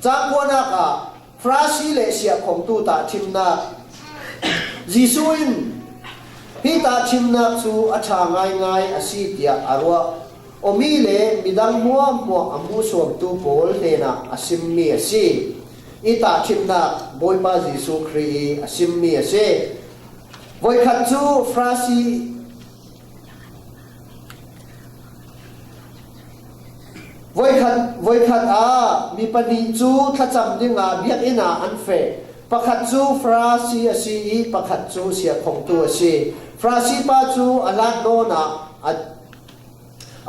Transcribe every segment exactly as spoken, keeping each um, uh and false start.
Cang kuanak ah Farasi le siahkhongtu tahṭhimnak. Jesuh in, "Hi tahṭhimnak cu a ṭha ngaingai a si," tiah a ruah. Awmi le midang hmuahhmuah a hmuhsuamtu pawl hnenah a simmi a si. I tahṭhimnak Bawipa Jesuh Khrih i a simmi a si. Voikhat cu Farasi, voikhat, voikhat ah mi pahnih cu thlacam dingah biakinn ah an feh. Pakhat cu Farasi a si i pakhat cu siahkhongtu a si. Farasi pa cu a hlat nawn ah a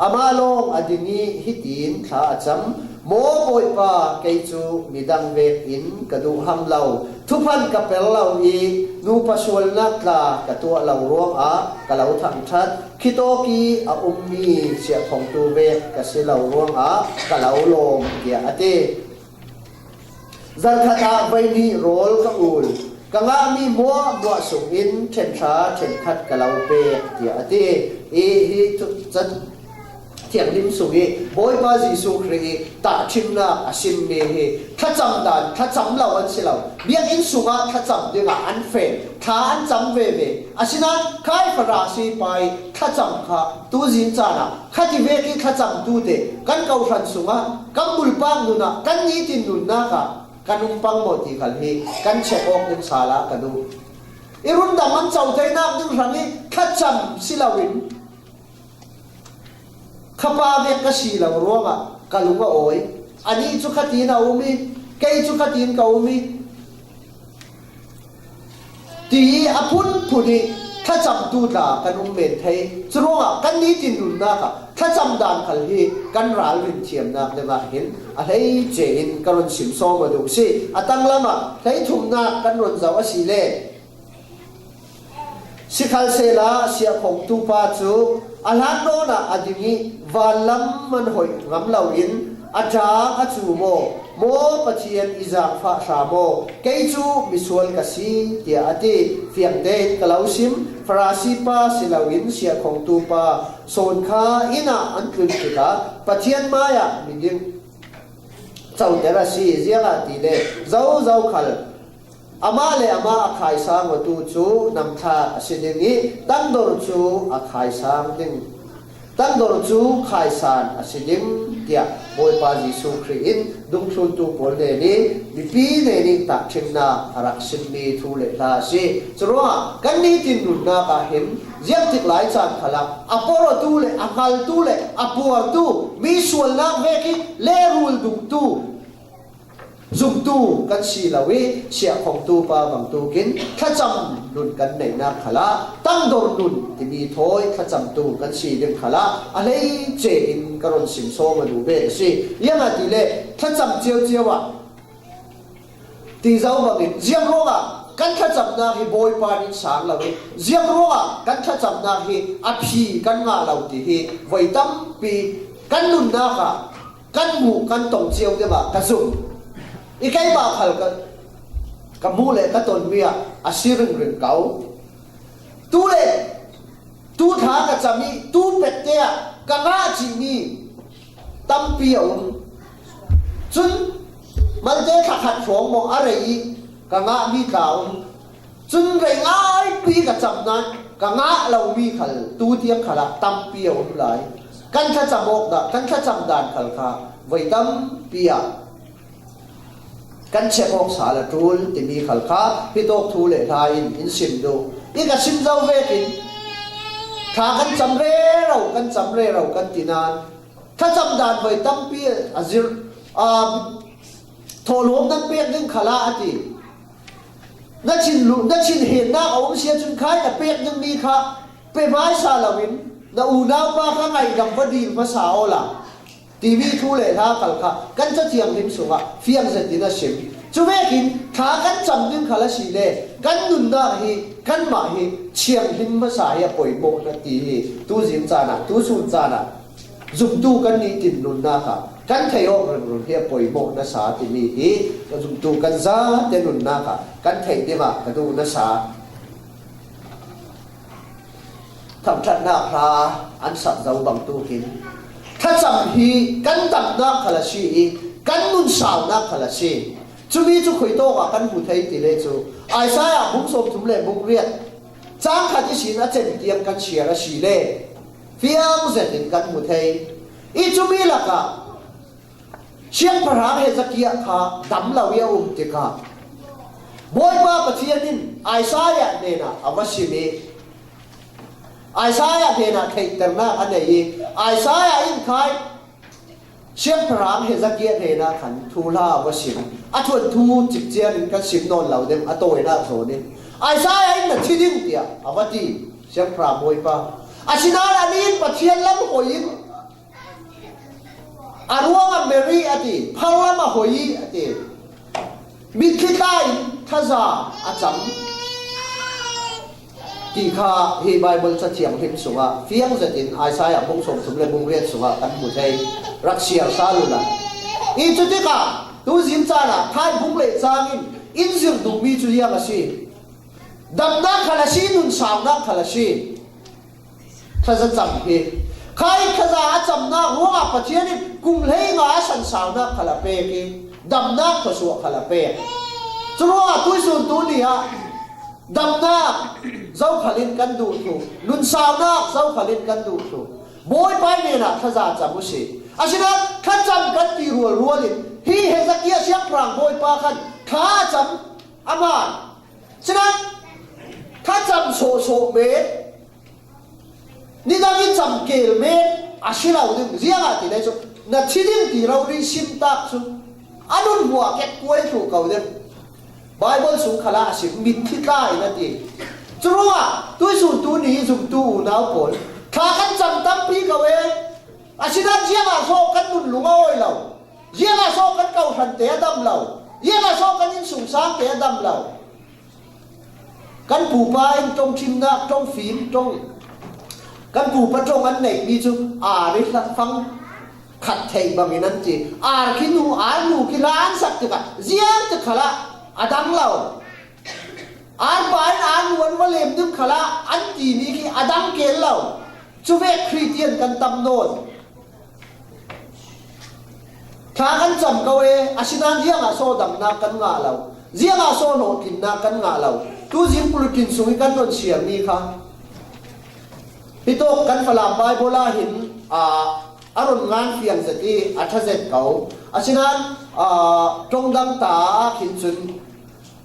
Amah lawng a ding i hitin thla a cam, "Maw Bawipa, kei cu midang vekin ka duh ham lo, thuphan ka pel lo i nupa sualnak tla ka tuah lo ruangah ka lo thangṭhat, khitawk i a ummi siahkhongtu vek ka si lo ruangah ka lo lawm," tiah a ti. Zarhkhat ah voi nih rawl ka ul, ka ngahmi hmuahhmuah sungin ṭhenṭha ṭhenkhat ka lo pek, tiah a ti. I hi cu Ca Thianghlim sung i Bawipa Jesuh Khrih i tahṭhimnak a simmi hi thlacam dan, thlacam lo an si lo. Biakinn sungah thlacam dingah an feh, thla an cam veve. Asinain khai Farasi pa i thlacam kha tuzing caan ah khati vek i thlacamtu te kan kohhran sungah, kan bulpak nun ah, kan nitin nunnak ah kan um pang maw ti khal hi kan check awk ding sal ah ka duh. I rundam an co theinak ding hrang i thlacam si loin khapa vek ka si lo ruangah ka lung a awi. Anih cu khatin a um i, kei cu khatin ka um i, ti a phunphun i thlacamtu tla kan um men thei. Curuangah kan nitin nunnak ah thlacam dan khal hi kan ralrin thiamnak dingah hin a hleice in ka run sim sawm a duh si. A tanglam ah hleithumnak kan run zoh a si le. Sikhalsehla siahkhongtu pa cu a hlat nawn ah a ding i vanlam man hoih ngam loin a ṭang a cu maw, "Maw Pathian i zaangfah hra maw, kei cu misual ka si," tiah a ti. Fiang tein ka lo sim, Farasi pa si loin siahkhongtu pa sawn kha inn ah an tlun tikah Pathian mai ah miding coter a si. Ziangahtile zozo khal amah le amah a khaisang awtu cu namthlak a si ding i tangdor cu a khaisang ding, tangdor cu khaisan a si ding, tiah Bawipa Jesuh Khrih in dungthluntu pawl nen i mipi nen i tahṭhimnak a rak simmi thu le hla a si. Curuangah kan nitin nunnak ah hin ziangtik lai caan khalah a porhawtu le a hngaltu le a puartu, mi sualnak vek i lehrul dungtu, zumtu kan si lo i, siahkhongtu pa bangtukin thlacam nun kan neihnak khalah tangdor nun timi thawi thlacamtu kan si ding khalah a hleice in ka run sim sawm a duh ve a si. Ziangahtile thlacam ciocio ah ti zo bangin ziang ruangah kan thlacamnak hi Bawipa nih sang lo i, ziang ruangah kan thlacamnak hi a phi kan ngah lo ti hi voi tampi kan nunnak ah kan hmuh kan tong cio dingah ka zum. I keimah khal ka, ka hmuh le ka tonmi ah a si ringring ko. Tu le tu thla ka cam i tu pekte ah ka ngah cihmi tampi a um. Cun malte thlakhat hrawng maw a rei i ka ngahmi tla a um. Cun rei ngaipi ka cam nain ka ngah lomi khal tu tiang khalah tampi a um lai. Kan thlacam awk dah, kan thlacam dan khal kha voi tampi ah kan check awk sal a ṭul timi khal kha hitawk thu le hla in in sim duh. I ka sim zo vekin thla kan cam rero, kan cam rero kan ti nain thlacam dan voi tampi a zir, aa, thawhlawm nan pek ding khalah a ti. Na thinlung, na thinhennak a um si ahcun khai na pek dingmi kha pe hmaisa loin na unaupa kha ngaihdam va dil hmasa awla timi thu le hla khal kha kan Ca Thianghlim sungah fiang zetin a sim. Cuvekin thla kan cam ding khal a si le kan nunnak hi kanmah hi thianghlim hmasa hi a poimawh na ti hi tuzing caan ah, tusun caan ah zumtu kan nitin nunnak ah kan theih awk ringring hi a poimawh nasa timi hi zumtu kan zate nunnak ah kan theih dingah ka duh nasa. Thangṭhatnak hla an sak zo bangtukin thlacam hi kan damnak khal a si i kan nun saunak khal a si. Cumi cu khuitawk ah kan hmu thei ti le cu Isaiah bung sawmthum le bung riat cang khat ihsin a cem tiang kan siar a si le fiang zetin kan hmu thei. I cumi lakah Siangpahrang Hezekiah kha dam lo i a um tikah Bawipa Pathian in Isaiah hnenah a va sim i Isaiah hnenah theihternak a nei i Isaiah in khai Siangpahrang Hezekiah hnenah khan thuhla a va sim. A thuanthu cikcian in kan sim nawn lo ding a tawinak zawn in Isaiah in na thi ding tiah a va ti. Siangpahrang Bawipa. Asinain anih in Pathian lam hoi in a ruangah Mary a ti, phar lam a hoi a ti. Mitthli tla in thaza a cam ti kha hi Baibal Ca Thianghlim sungah fiang zetin Isaiah bung sawmthum le bung riat sungah kan hmu thei. Rak siar sal uhla. I cutikah tuzing caan ah Thaih bung le cang in in zir duhmi cu ziang a si. Damnak khal a si, nun saunak khal a si. Thaza cam hi. Khai thaza a camnak ruangah Pathian in kum hleinga a san saunak khal a pek i damnak thluasuah khal a pek. Curuangah tuisun tu ni ah damnak zokhal in kan duh thluh, nun saunak zokhal in kan duh thluh. Bawipa hnenah thaza cam uhsi. Asinain thlacam kan ti rualrual in hi Hezekiah siangpahrang Bawipa khan thla a cam a man. Sinain thlacam sawhsawh men nidang in cam keel men a si lo ding. Ziangahtile cu na thi ding ti rori simtak cu a nun hmuah kek kuai thluh ko ding. Baibal sung khalah a sim, mitthli tla in a ti. Curuangah tuisun tu ni zumtu unau pawl, thla kan cam tampi ko e. Asinain ziangah so kan nun lung a awi lo? Ziangah so kan kohhran te a dam lo? Ziangah so kan innsungsang te a dam lo? Kan pupa in ṭong ṭhimnak, ṭong fim, ṭong, kan pupa ṭong an neihmi cu ar i hla fang khat theih bangin an ti. Ar khi nu, ar nu khi hla an sak tikah ziang tik khalah a dang lo. Ar pa in ar nu an va lem ding khalah an timi khi a dang kel lo. Cuvek Khristian kan tam nawn. Thla kan cam ko e, asinain ziangah so damnak kan ngah lo, ziangah so hlawhtlinnak kan ngah lo. Tuzing pulpit sung i kan non siarmi kha hitawk kan Falam Baibal ah hin, aa, a run ngan fiang zet i a ṭha zet ko. Asinain, aa, ṭong dang ta ah khin cun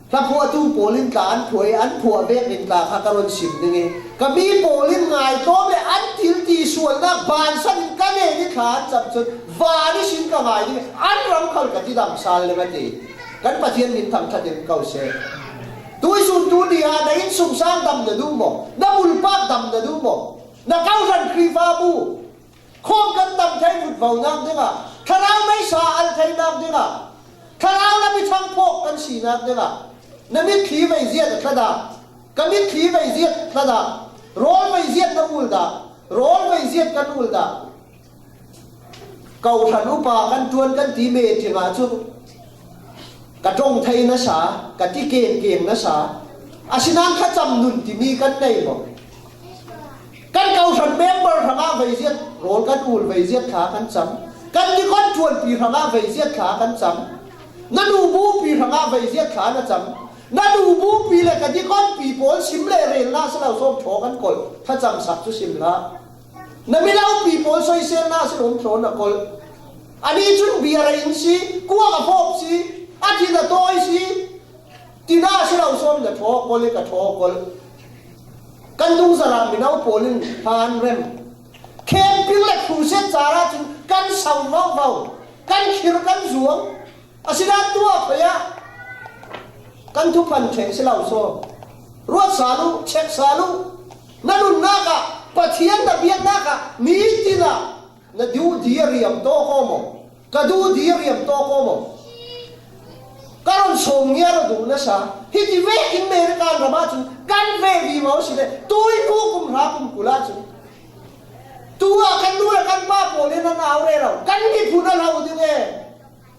Hlaphuahtu pawl in tla an phuah i an phuah vek in tla kha ka run sim ding i, ka mi pawl in ngaitlawm le an thil ti sualnak bansan in ka len i thla an cam cun van ihsin ka ngai ding i an ram khal ka tidam sal ding a ti. Kan Pathian min thangṭhat in ko seh. Tuisun tu ni ah na innsungsang dam na duh maw? Na bulpak dam na duh maw? Na kohhran Khrihfabu khawm kan tam thei vutvonak dingah, thlarau meisa al theinak dingah, thlarau lam i thang phawk kan sinak dingah, na mitthli veiziat a tla dah, ka mitthli veiziat tla dah, rawl veiziat na ul dah, rawl veiziat kan ul dah. Kohhran upa kan ṭuan kan ti meeting ah cu ka ṭong thei nasa, ka ti kengkeng nasa, asinain thlacam nun timi kan nei maw? Kan kohhran member hrangah veiziat rawl kan ul, veiziat thla kan cam. Kan dikon ṭuanpi hrangah veiziat thla kan cam. Na nu bupi hrangah veiziat thla na cam. Na nu bupi le ka dikonpi pawl sim le rel na si lo sawm thaw kan kolh. Thlacam sak cu sim hlah. Na milopi pawl soisel na si lo thaw na kolh. Anih cun bia rei in si, kuak a fawp si, a thin a tawi si. Tina a si lo sawm na thaw kol i ka thaw kol. Kan dungzarh ah mino pawl in hla an rem. Camping le crusade car ah cun kan sau vovo, kan khir kan zuang. Asinain tuah pei ah kan thuphan ṭheh si lo sawm. Ruat sal uh, check sal uh. Na nunnak ah, Pathian na biaknak ah, mi tin ah Na duh di a riam tawk aw maw? Ka duh di a riam tawk aw maw? Ka rawn sawm ngiar a duh nasa. Hiti vekin American ram ah cun kan ve vivo si le, tuihu kum hra kum kul ah cun tu ah kan nu le kan pa pawl in an au rero. Kan miphun a hlo ding e.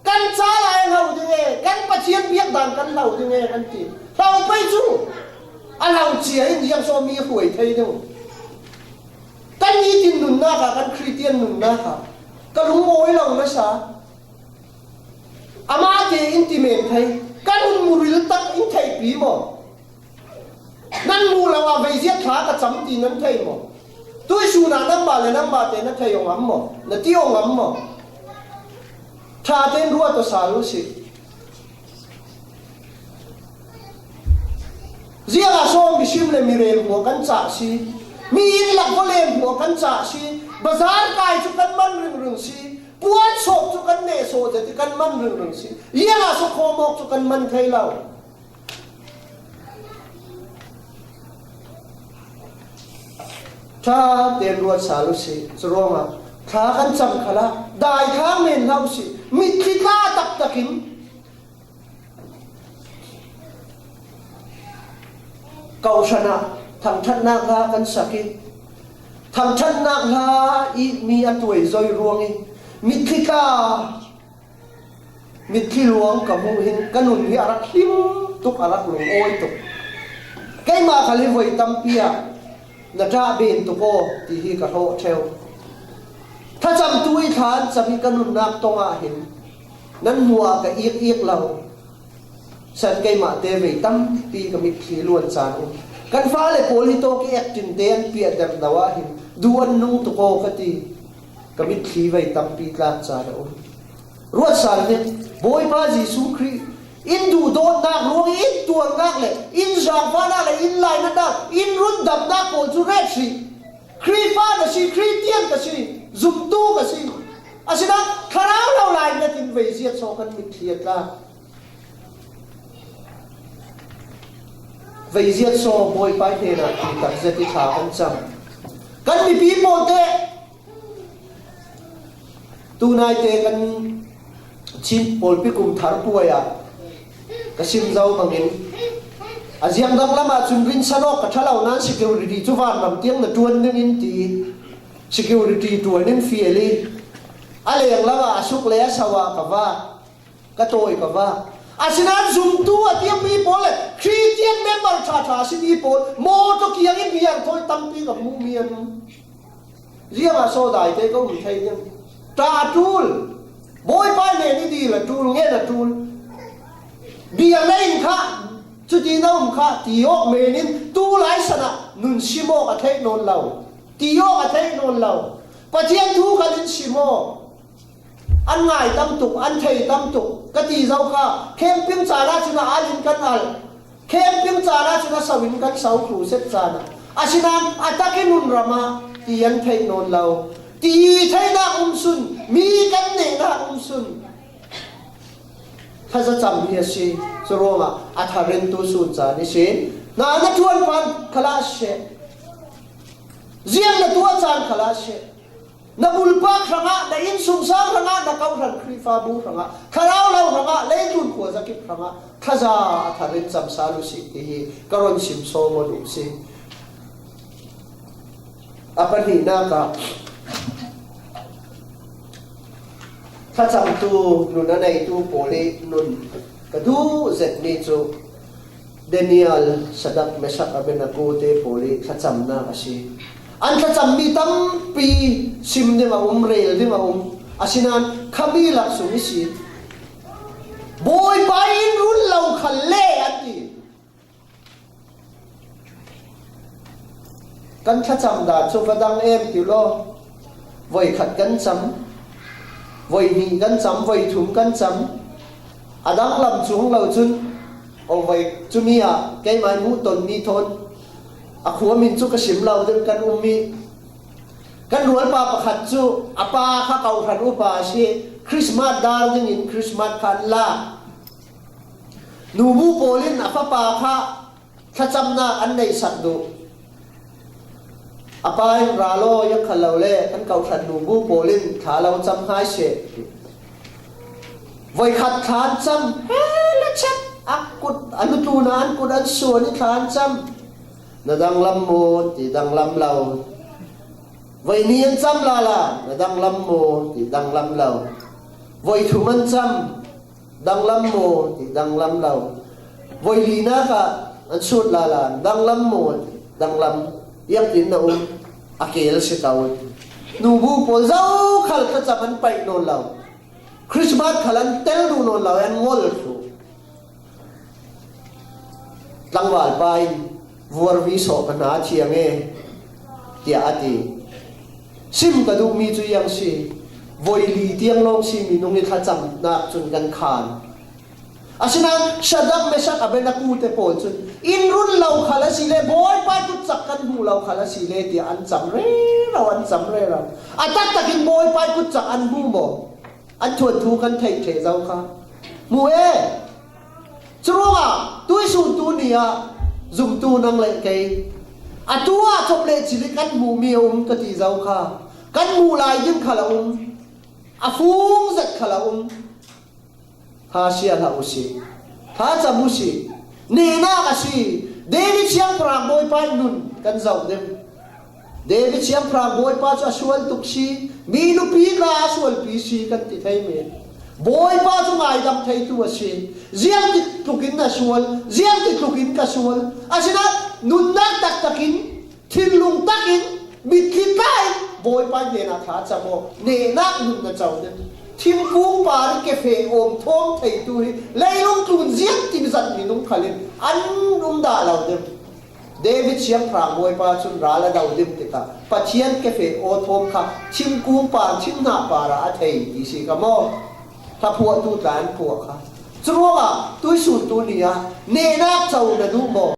Kan ca lai a hlo ding e, kan Pathian biak dan kan hlo ding e, kan ti. Hlo pei cu a hlo cia in ziang so mi a hruai thei ding. Kan nitin nunnak ah, kan Khristian nunnak ah ka lung awi lo nasa. Amah te in ti men thei, kan hun muril tak in theihpi maw? Nan mu lo a veiziat thla ka cam ti nan thei maw? Tuisun ah nangmah le nangmah te na thei aw ngam maw? Na ti aw ngam maw? Tha ten ruat aw sal uh si. Ziangah saw misim le mirel hmuah kan cah si, mi inn lak vawlen hmuah kan cah si, bazar kai cu kan man ringring si, puan sawp cu kan neh sawh zet i kan man ringring si. Ziangah saw khawmawk cu kan man thei lo. Tha ten ruat sal uh si, curuangah thla kan cam khalah daithlang men hlah uh si, mitthli tla taktakin Kohhran ah thangṭhatnak hla kan sak i, thangṭhatnak hla i mi a tuai zoi ruang i, mitthli tla, mitthli luang ka hmuh hin ka nun hi a rak hlim tuk, a rak lungawi tuk. Keimah khal hi voi tampi ah na ṭah ben tuk aw ti hi ka hrawh ṭheu. Thlacamtu i thla an cam hi ka nunnak tongah hin nan hmuh ah ka ik ik lo. San keimah te vei tampi ka mitthli luan caan a um. Kan fale pawl hi tawk i acting te an piah der lo ah hin duh an nung tuk aw ka ti. Ka mitthli vei tampi tlak caan a um. Ruat sal nih, Bawipa Jesuh Khrih in duhdawtnak ruang i in tuarnak le in zaangfahnak le in lainatnak, in rundamnak pawl cu ret hrih. Khrihfa ka si, Khristian ka si, zumtu ka si. Asinain thlarau lo lainat in veiziat saw kan mitthli a tlak. Veiziat saw Bawipa hnenah pi takzet i thla kan cam. Kan mipi pawlte tunaite kan Chin pawlpi kum thar puai ah ka sim zo bangin a ziang dang lamah cun rinsan awk ka ṭha lo nain security cu vanram tiang na ṭuan dingin ti security ṭuan in fial i a leng lamah a suk le a sau ah ka va. Ka tawi ka va. Asinain zumtu a tiammi pawl le Khristian member ṭhaṭha a simi pawl mawtaw kiang in biang thawi tampi ka hmuhmi an um. Ziangah sawdai te ka um thei ding? Ṭah a ṭul. Bawipa hnen i dil a ṭul, ngen a ṭul. Biang na in kha, cuti na um kha, ti awk men in tu lai san ah nun sim awk a theih nawn lo. Ti awk a theih nawn lo. Pathian thu khat in sim awk. An ngai tam tuk, an thei tam tuk, ka ti zo kha, camping caan ah cun a al in kan al. Camping caan ah cun a sau in kan sau, crusade caan ah. Asinain a tak i nun ram ah ti an theih nawn lo. Ti theihnak um sun, mi kan nehnak um sun. Thazacam hi a si, curuangah a tharintu sun caan i si. Na na ṭuan pan khalah a si. Ziang na tuah caan khalah a si. Na bulpak hrangah, na innsungsang hrangah, na kohhran Khrihfabu hrangah, thlarau lo hrangah, leitlun khuazakip hrangah thaza a tharin camsal uh si ti hi ka run sim sawm aw duh si. A pahnihnak ah thlacamtu nun a neitu pawl i nun ka duh zetmi cu Daniel, Sadak, Mesak, Abednego te pawl i thlacamnak a si. An thlacammi tampi sim ding a um, rel ding a um. Asinain khami lak sung i si. Bawipa in run lo khal le an ti. Kan thlacam dan cu va dang em ti law, voi khat kan cam, voi hnih kan cam, voi thum kan cam, a dang lam cuang lo cun, aw voi cumi ah keimah hmuh tonmi thawn a khua min cu ka sim lo ding kan ummi. Kan rualpa pakhat cu a pa kha kohhran upa a si, Christmas dar dingin Christmas kha an la. Nubu pawl in a fapa kha thlacamnak an neihsak duh. A pa in ra law, yak kha lo le kan kohhran nubu pawl in thla lo cam hai seh. Voikhat thla an cam, he le chet, a kut, a lutlun ah an kut an suan i thla an cam. Na danglam maw ti danglam lo. Voi ni an cam lala, na danglam maw ti danglam lo. Voi thum an cam, danglam maw ti danglam lo. Voi linak ah an sut lala, danglam maw ti danglam. Iangtin na um, a keel si ko. Nubu pawl zokhal thlacam an paih nawn lo. Christmas khal an tel duh nawn lo, an ngol thluh. Tlangvalpa in, "Vuarvi sawh ka hna thiang e," tiah a ti. Sim ka duhmi cu ziang si, voi li tiang lawng si minung i thlacamnak cun kan khan. Asinain Shadrach, Meshach, Abednego te pawl cun, "In run lo khal a si le, Bawipa i kutcak kan hmuh lo khal a si le," tiah an cam rero, an cam rero. A taktak in Bawipa i kutcak an hmu maw? An thuanthu kan theih ṭheh zo kha. Hmu e! Curuangah tuisuntu ni ah zumtu nang le kei, atu ah chawp le cili kan hmuhmi a um ka ti zo kha. Kan hmuh lai ding khal a um. A fung zet khal a um. Thasia hlah u sih. Thlacam u sih. Nehnak a si. David siangpahrang Bawipa in nun kan zoh ding. David siangpahrang Bawipa cu a sual tuk si. Mi nupi tla a sualpi si kan ti thei men. Bawipa cu ngaidam theitu a si. Ziangti tlukin a sual, ziangti tlukin ka sual. Asinain nunnak taktakin, thinlung takin, mitthli tla in Bawipa hnenah thlacam aw, nehnak nun na co ding. Thingkung par in kefe awm thawm theitu hi leilung tlun ziangtin zat minung khal in an um dah lo ding. David siangpahrang Bawipa cun ral a do ding tikah Pathian kefe aw thawm kha thingkung par, thinghnah par ah a thei ti si ka maw? Hlaphuahtu tla an phuah kha. Curuangah tuisuntu ni ah nehnak co na duh maw?